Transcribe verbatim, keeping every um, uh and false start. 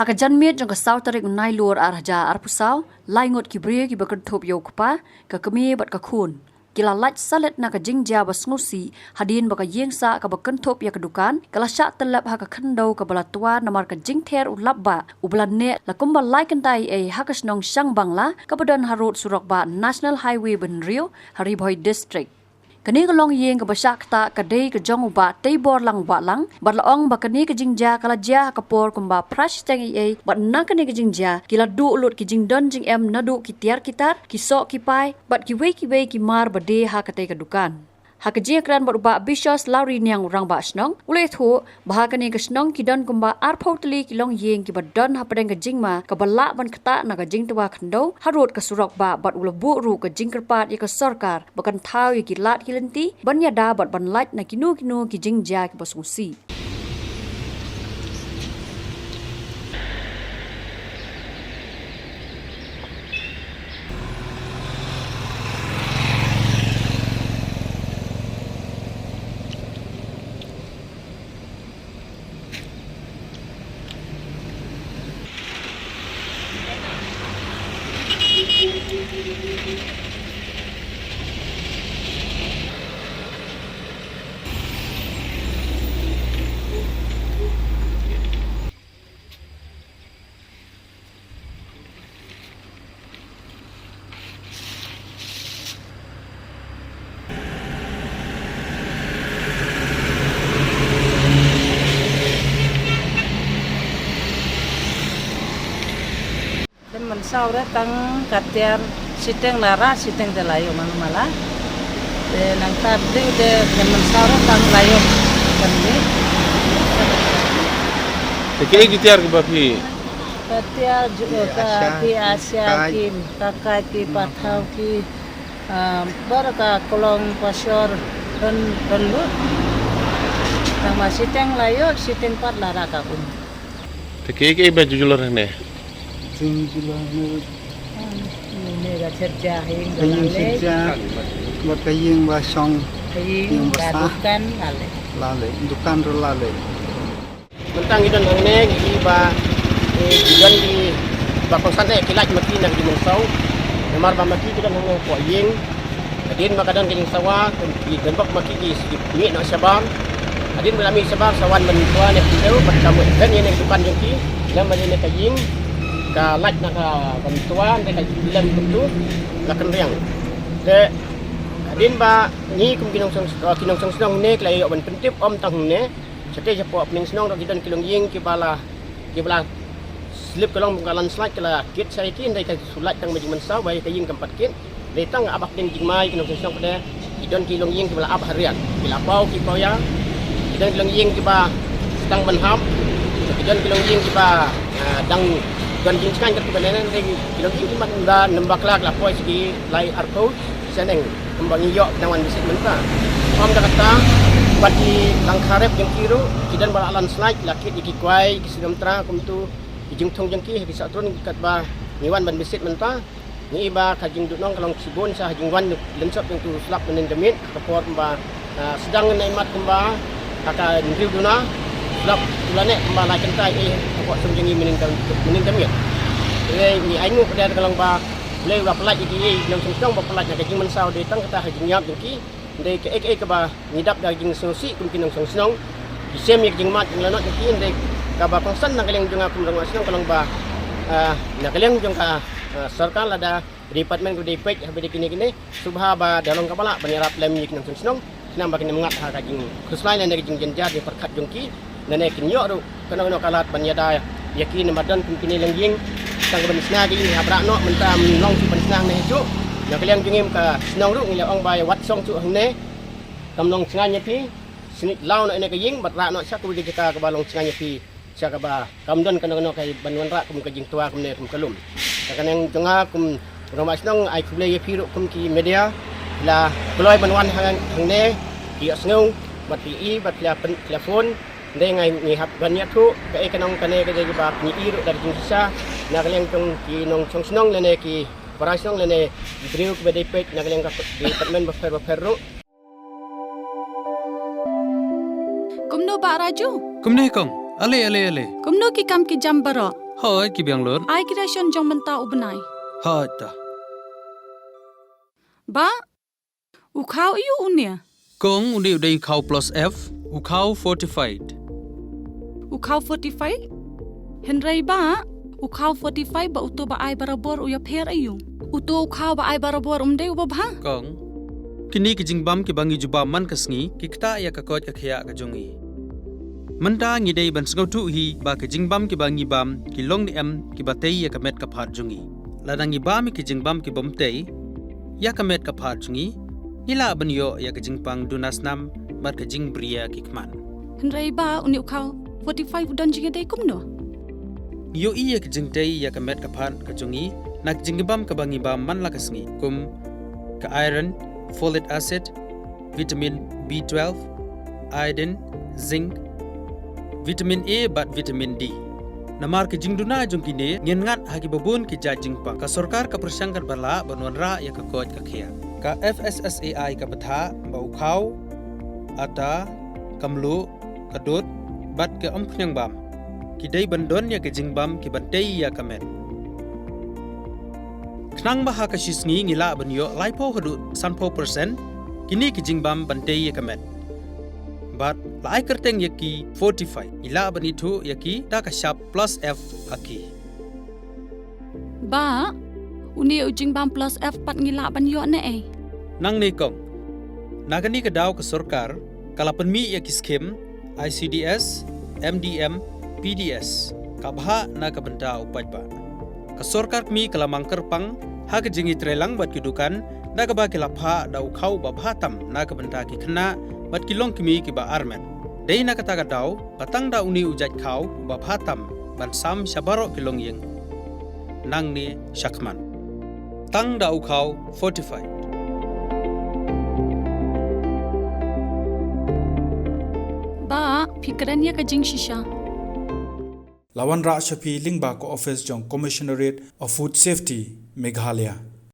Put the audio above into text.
Ha ka janmiet jong ka saw tarik u Nailur ar hajar arphew saw, lai ngut ki briew kiba kynthup ïa u kpa, ka kmie bad ka khun, ki la lait salit na ka jingjia ba sngewsih hadien ba ka ïing sah kaba kynthup ïa ka dukan ka la shah tyllep ha ka khyndew kaba la twa namar ka jingther u lapbah uba la neh la kumba lai kynta eiei ha ka shnong Shangbangla kaba don harud surok bah National Highway ba hynriew ha Ri Bhoi District. Kane ka longïing kaba shah ktah ka dei ka jong u Bah Teiborlang Wahlang bad la ong ba kane ka jingjia ka la jia ha ka por kumba phra shiteng eiei bad na kane ka jingjia ki la duh lut ki jingdon jingem naduh ki tiar ki tar, ki soh ki pai bad kiwei kiwei ki mar ba die ha katei ka dukan. Ha ka jingïakren bad u Bah Bishos Lawriniang u Rangbah Shnong u la ïathuh ba ha kane ka shnong ki don kumba arphew tylli ki longïing kiba don hapdeng ka jingma kaba lah ban ktah na ka jingtwa khyndew harud ka surok bah bad u la buh ruh ka jingkyrpad ïa ka sorkar ba kan thaw ïa ki lad ki lynti ban ïada bad ban lait na kino kino ki jingjia kiba sngewsih. Te mynsaw re tang ka tiar shiteng la rah, shiteng te la ïoh mano mala. Te nangta briew te, te mynsaw re tang la ïoh kan ni. Te kaei ki tiar kiba phi? Ka tiar ju ka phi asia ki, ka kai ki, pathaw ki, ah, bar ka klong pashor don don lut. Tang ma shiteng la ïoh, shiteng pat la rah ka um. Te kaei kaei ba ju julor hangne? Jing julor hangne. Hangne ka cherja, ha ïing ka ïing la leh, cherja, bad ka ïing ba shong, ka ïing, ïing ba ka sah, dukan la leh. La leh, dukan ruh la leh. Mynta ngi don hangne ngi i ba, eh, ngi don ki ba kongsan eh ki lait ma ki na ka jingmynsaw. Namar ba ma ki ki don hangne hapoh ïing. Hadien ba ka don ka jingsawa, ki don bok ma ki ki mih noh shabar. Hadien ba la mih shabar, sa wan ban twa ne ka khyndew, bad ka mut ban ïa ne ka dukan jong ki, lem ban ïa ne ka ïing, ka lait na ka ban twa, ne ka lem kumtu, la kynriang. Te hadien ba ngi kum ki nongshong, ki nongshong shnong ne, ki la ïoh ban pyntip ym tang ne, shatei shapoh pdeng shnong ruh ki don ki longïing kiba la, kiba la slip ka long ka landslide, ka la kit sha ïa ki, hynrei ka shu lait tang ma jingmynsaw ba ïa ka ïing kam pat kit. Dei tang ap ha pdeng jingma ïa ki nongshong shnong pat de, ki don ki longïing kiba la ap ha riat, ki la paw ki paw ïa, ki don ki longïing kiba tang ban hap, ki don ki longïing kiba, ah, dang don jingshngaiñ katto katne, hynrei ki longïing kiba da namba kla ki la poi sha ki lai arphew shaneng, kumba ngi ïoh nang wan visit mynta. Ym da kata, bad ki langkha rep jong ki ruh, ki don ba la landslide, la kit ïa ki kwai, ki sngewthuh kumtu, ki jingthung jong ki, ki sah trun katba ngi wan ban visit mynta. Ngi i ba ka jingduhnong ka long shibun sha jingwan lynsop jong utu u slap mynnin ka miet, ka por kumba, ah, sdang na i mat kumba, ha ka hynriew duna, slap u la neh kumba lai kynta eh, hapoh shnong jong ngi mynnin ka, mynnin ka miet. Te ngi ainguh ka dei ka long ba, Blei u la pynlait ïa ki, ïa ki nongshong shnong ba pynlait na ka jingmynsaw dei tang kata ha jingïap jong ki. Hynrei kaei kaei kaba ngi dap da ka jingsngewsih kum ki nongshong shnong. Ki shem ïa ka jingmad jinglanot jong ki, hynrei kaba kongsan na ka liang jong nga kum u rangbah shnong ka long ba, ah, na ka liang jong ka, ah, sorkar lada department kaba dei peit ha ba dei kine kine, sngewbha ba da long kaba lah ban ïarap lem ïa ki nongshong shnong. Khnang ba kin ym ngat ha ka jingkhuslai lane ka jingjynjar jingpyrkhat jong ki. Lane kin ïoh ruh kano kano ka lad ban ïada ïa ki, namar don kum kine longïing tang ka ban shna ki ïing hap rah noh, mynta ym long shuh ban shna hangne shuh. Na ka liang jong ngi ka shnong ruh ngi la ong ba ïa wat shong shuh hangne. Kam long shngaiñ ïa phi, sngewbha law noh ïa ka ïing bad rah noh sha kawei ka jaka kaba long shngaiñ ïa phi. Sha kaba kam don kano kano ka ban wanrah kum ka jingtwa kumne kum ka lum. Te ka liang jong nga kum u rangbah shnong ai khublei ïa phi ruh kum ki media, la kloi ban wan hang, hangne, ki ïohsngew bad phi i bad phi la pyn, phi la phone. Hynrei nga ngi hap ban ïathuh kaei ka nong kane ka dei kaba phi i ruh da ka jingshisha na ka liang jong ki nongshong shnong lane ki para shnong lane ki briew kiba dei peit na ka liang ka department bapher bapher ruh. Kumno Bah Raju? Kumne kong, ale ale ale. Kumno ki kam ki jam baroh? Hoi, ki biang lut. Ai ki ration jong mynta u bnai. Hoi ta. Bah, u khaw aiu une? Kong, une u dei u khaw plus F, u khaw fortified. U khaw fortified? Hynrei bah, u khaw fortified bad uto ba ai barabor u ïapher aiu? Uto u khaw ba ai barabor um dei uba bha? Kong, kine ki jingbam kiba ngi ju bam man ka sngi ki ktah ïa ka koit ka khiah ka jong ngi. Mynta ngi dei ban sngewthuh hi ba ki jingbam kiba ngi bam ki long ne em kiba tei ïa ka met ka phad jong ngi. Lada ngi bam ïa ki jingbam kibym tei ïa ka met ka phad jong ngi, ngi lah ban ïoh ïa ka jingpang duna snam bad ka jingbriew ki khmat. Hynrei bah, une u khaw fortified u don jingïadei kumno? Ngi ïohi ïa ka jingtei ïa ka met ka phad ka jong ngi na ka jingbam kaba ngi bam man la ka sngi, kum ka iron, folic acid, vitamin B twelve, iodine, zinc, vitamin A bad vitamin D. Namar ki jingduna jong kine, ngin ngat ha kiba bun ki jait jingpang. Ka sorkar ka pyrshang katba lah ban wanrah ïa ka koit ka khiah. Ka F S S A I ka bthah ba u khaw, ata, ka mluh, ka dud bad ka umkhñiang bam ki dei ban don ïa ki jingbam kiban tei ïa ka met. Khnang ba ha ka shi sngi ngi lah ban ïoh laiphew haduh sanphew percent kine ki jingbam ban tei ïa ka met. Bad la ai kyrteng ïa ki fortified, ngi lah ban ithuh ïa ki da ka shap plus F ha ki. Bah, une u jingbam plus F pat ngi lah ban ïoh ne ei? Nangne kong, na kane ka daw ka sorkar ka la pynmih ïa ki skim I C D S, M D M, P D S, ka bhah na ka bynta u paidbah. Ka sorkar kmie ka la mang kyrpang ha ka jingïatreilang bad ki dukan da kaba ki la phah da u khaw uba bha tam na ka bynta ki khynnah bad ki longkmie kiba armet. Dei na kata ka daw ba tang da une u jait khaw uba bha tam ban sam sha baroh ki longïing nangne shakhmat. Tang da u khaw fortified. Bah, phi kren ïa ka jingshisha. La wanrah sha phi lyngba ka office jong Commissionerate of Food Safety, Meghalaya.